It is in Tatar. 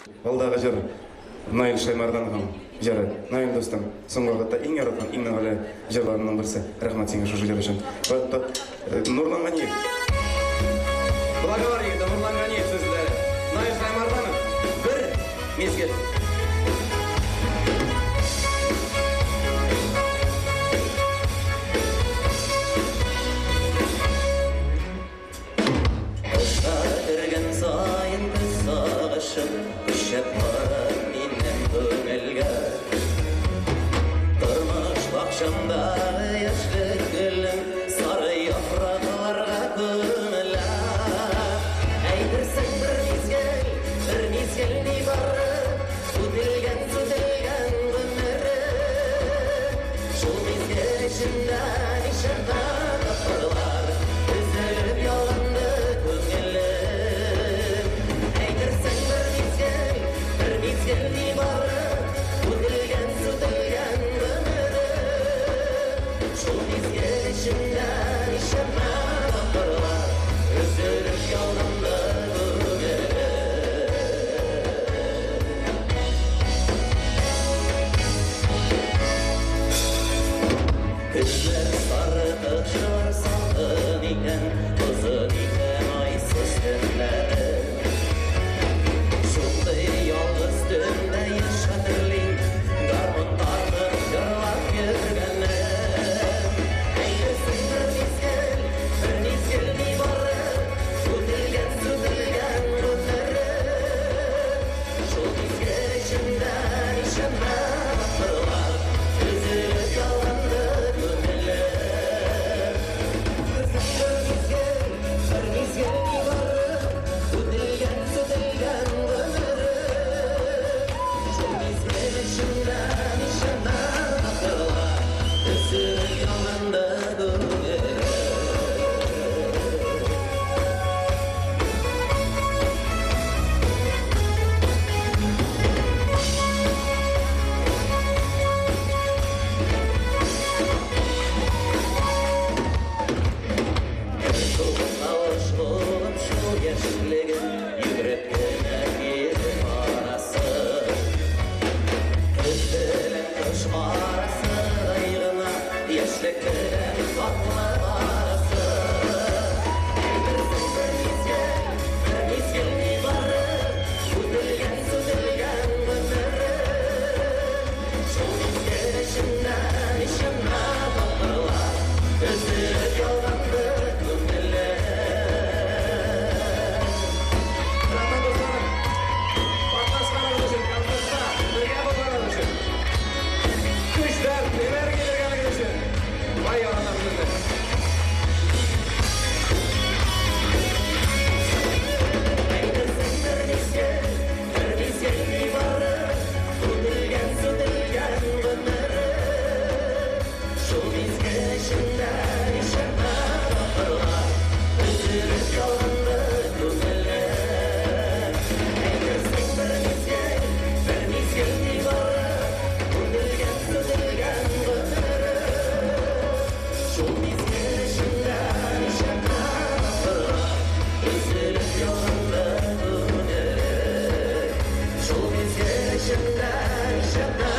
Алдагы җыр Наил Шаймардановның җыры. Наил дустым, соңгы вакытта иң яраткан, иң мәгънәле җырларымның берсе. Рәхмәт сиңа шушы җыр өчен. Нурлан Ганиев. Благовар егете Нурлан Ганиев сүзләре. Наил Шаймарданов. Бер мизгел. Кышка кергән саен көз сагышым Күчеп бара минем күңелгә. Тормыш бакчамдагы яшьлек гөлем Сары яфракларга күмелә. Әйтерсең бер мизгел, бер мизгел нибары Сүтелгән, сүтелгән гомерем. Шул мизгел эчендә ничәмә тапкырлар Өзелеп ялынды күңелем. Әйтерсең бер мизгел, бер мизгел нибары Үтелгән, сүтелгән гомерем. Шул мизгел эчендә ничәмә тапкырлар Өзелеп ялынды күңелем. Көннәр сары, кышлар салкын икән, Озын икән айсыз төннәре. Шундый ялгыз төндә еш хәтерлим, Гармун тартып җырлап йөргәнне. Әйтерсең бер мизгел, бер мизгел нибары, Сүтелгән, сүтелгән гомерем. Шул мизгел эчендә ничәмә тапкырлар Өзелеп ялынды күңелем. Бер мизгел, бер мизгел нибары, Сүтелгән, сүтелгән гомерем. Шул мизгел эчендә ничәмә тапкырлар Өзелеп ялынды күңелем. Бер тукталыш булып шул яшьлегем Йөгереп кенә кире барасы. Көз белән кыш арасыдай гына Яшьлек белән татлы барасы. Әйтерсең бер мизгел, бер мизгел нибары Үтелгән, сүтелгән гомерем. Шул мизгел эчендә ничәмә тапкырлар Өзелеп ялганды күңелем. Рәхмәт, дусларым. Катнашканыгыз өчен, концертта бергә булганыгыз өчен. Көч, дәрт, энергия биргәнегез өчен. Бай яратам сезне. Әйтерсең бер мизгел, бер мизгел нибары Үтелгән, сүтелгән гомерем. Шул мизгел эчендә ничәмә тапкырлар Өзелеп ялынды күңелем. Әйтерсең бер мизгел, бер мизгел нибары Үтелгән, сүтелгән гомерем. Шул мизгел эчендә ничәмә тапкырлар Өзелеп ялынды күңелем. Шул мизгел эчендә ничәмә